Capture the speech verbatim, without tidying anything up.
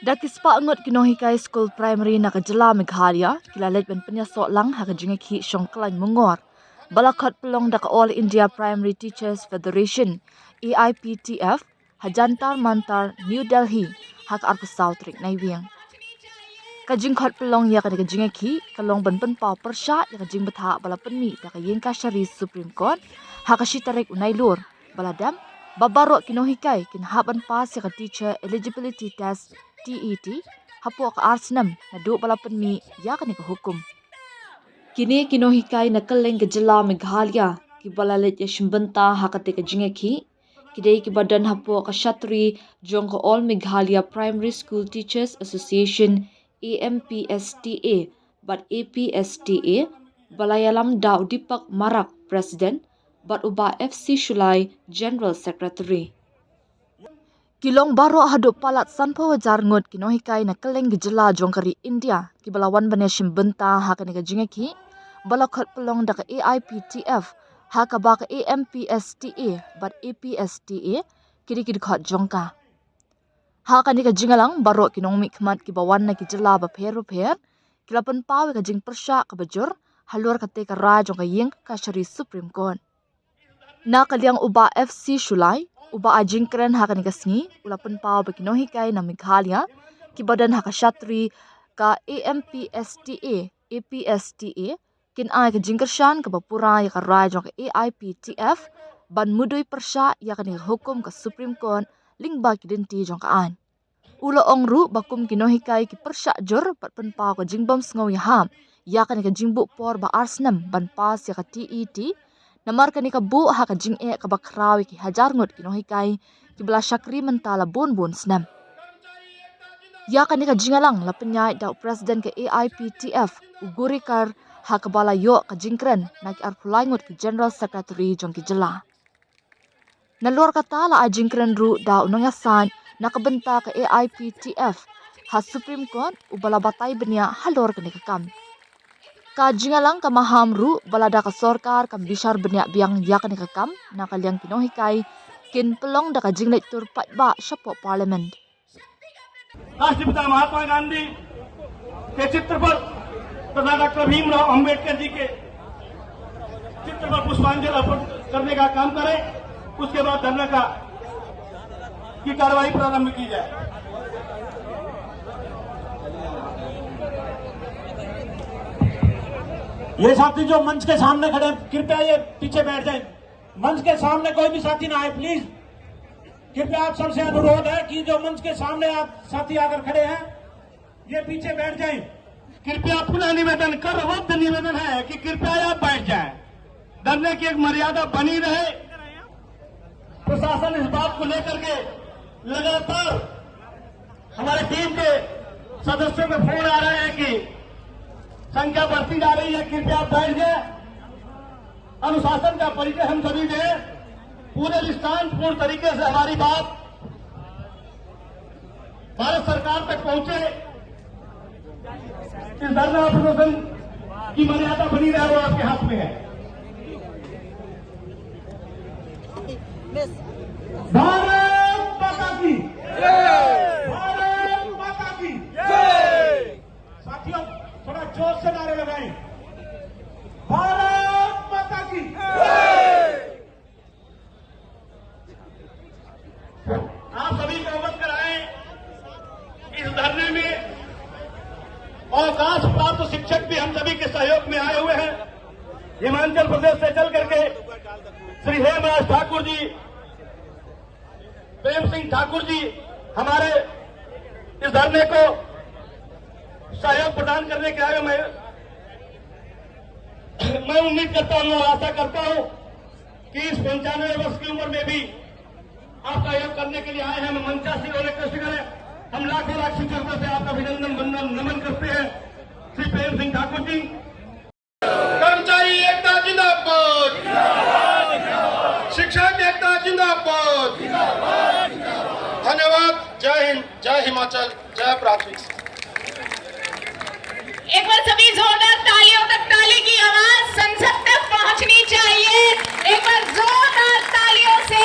Da ki spah ngut ki nonghikai skul primary na ka jylla Meghalaya ki la leit ban pynïasoh lang ha ka jingïakhih shongkhlain mungor ba la khot pynlong da ka All India Primary Teachers Federation, A I P T F, ha Jantar Mantar, New Delhi, ha ka arphew saw tarik Naiwieng. Ka jingkhot pynlong ïa kane ka jingïakhih ka long ban pynpaw pyrshah ïa ka jingbthah ba la pynmih da ka Ïingkashari Supreme Court ha ka shi tarik u Nailur, ba la dep ba baroh ki nonghikai kin hap ban pass ïa ka Teacher Eligibility Test, T E T, hapoh ka ar snem naduh ba la pynmih ïa kane ka hukum. Kine ki nonghikai na kylleng ka jylla Meghalaya kiba la leit ïashim bynta ha kata ka jingïakhih ki dei kiba don hapoh ka shatri jong ka All Meghalaya Primary School Teachers Association, A M P S T A, bad A P S T A, ba la ïalam da u Deepak Marak, President, bad u Bah F C Shullai, General Secretary. Ki long baroh haduh palat sanphew hajar ngut ki nonghikai na kylleng ki jylla jong ka ri India kiba la wan ban ïashim bynta ha kane ka jingïakhih ba la khot pynlong da ka A I P T F, ha kaba ka A M P S T A bad A P S T A ki dei ki dkhot jong ka. Ha kane ka jingïalang baroh ki nongmihkhmat kiba wan na ki jylla bapher bapher ki la pynpaw ïa ka jingpyrshah kaba jur halor kata ka rai jong ka Ïingkashari Supreme Court. Na ka liang u Bah F C Shullai, uba ai jingkren ha kane ka sngi, u la pynpaw ba ki nonghikai na Meghalaya kiba don ha ka shatri ka A M P S T A, A P S T A, kin ai ka jingkyrshan kaba pura ïa ka rai jong ka A I P T F ban mudui pyrshah ïa kane ka hukum ka Supreme Court lyngba ki lynti jong ka aiñ. U la ong ruh ba kum ki nonghikai ki pyrshah jur bad pynpaw ka jingbym sngew ïahap ïa kane ka jingbuh por ba ar snem ban pass ïa ka T E T, namar kane ka buh ha ka jingeh kaba khraw ïa ki hajar ngut ki nonghikai kiba la shakri mynta la bun bun snem. Ïa kane ka jingïalang la pynïaid da u President ka A I P T F, u Gurikar, ha kaba la ïoh ka jingkren na ki arphew lai ngut ki General Secretary jong ki jylla. Nalor kata la ai jingkren ruh da u nongïasaid na ka bynta ka A I P T F ha Supreme Court uba la batai bniah halor kane ka kam. Ka jingïalang ka maham ruh ba lada ka sorkar kam bishar bniah biang ïa kane ka kam, na ka liang ki nonghikai kin pynlong da ka jingleit tur paidbah shapoh Parliament. राष्ट्रपिता महात्मा गांधी के चित्र पर, सरदार डॉक्टर भीमराव अंबेडकर जी के चित्र पर पुष्पांजलि अर्पण करने का काम करें। उसके बाद धरना का, की कार्रवाई प्रारंभ की जाए। ये साथी जो मंच के सामने खड़े हैं, कृपया ये पीछे बैठ जाएं। मंच के सामने कोई भी साथी ना आए, प्लीज। कृपया आप सबसे अनुरोध है कि जो मंच के सामने आप साथी आकर खड़े हैं, ये पीछे बैठ जाएं। कृपया पुनः निवेदन, करबद्ध निवेदन है कि कृपया आप बैठ जाएं। धरने की एक मर्यादा बनी रहे। प्रशासन इस बात को लेकर के लगातार हमारे टीम के सदस्यों के फोन आ रहे हैं कि संख्या बढ़ती जा रही है, कृपया आप बैठ जाएं। अनुशासन का परिचय हम सभी दें। पूरे दृष्टांतपूर्ण तरीके से हमारी बात भारत सरकार तक पहुंचे। इस धरना प्रदर्शन की मर्यादा बनी रहे, वो आपके हाथ में है। भारत माता की, भारत माता की। साथियों, थोड़ा जोर से नारे लगाएं। भारत माता की। आप सभी को अवगत कराएं, इस धरने में अवकाश प्राप्त शिक्षक भी हम सभी के सहयोग में आए हुए हैं। हिमाचल प्रदेश से चल करके श्री हेमराज ठाकुर जी, प्रेम सिंह ठाकुर जी हमारे इस धरने को सहयोग प्रदान करने के आए। मैं, मैं उम्मीद करता हूँ और आशा करता हूँ कि इस पंचानवे वर्ष की उम्र में भी आप सहयोग करने के लिए आए हैं। हम मंचासीन और रिक्वेस्ट करें, हम लाखों लाख शिक्षकों से आपका अभिनंदन, वंदन, नमन करते हैं। श्री प्रेम सिंह ठाकुर जी। कर्मचारी एकता जिंदाबाद, शिक्षक एकता जिंदाबाद। धन्यवाद। जय हिंद, जय हिमाचल, जय प्राथमिक शिक्षा। एक बार सभी जोरदार तालियों तक, ताली की आवाज संसद तक पहुंचनी चाहिए। एक बार जोरदार तालियों से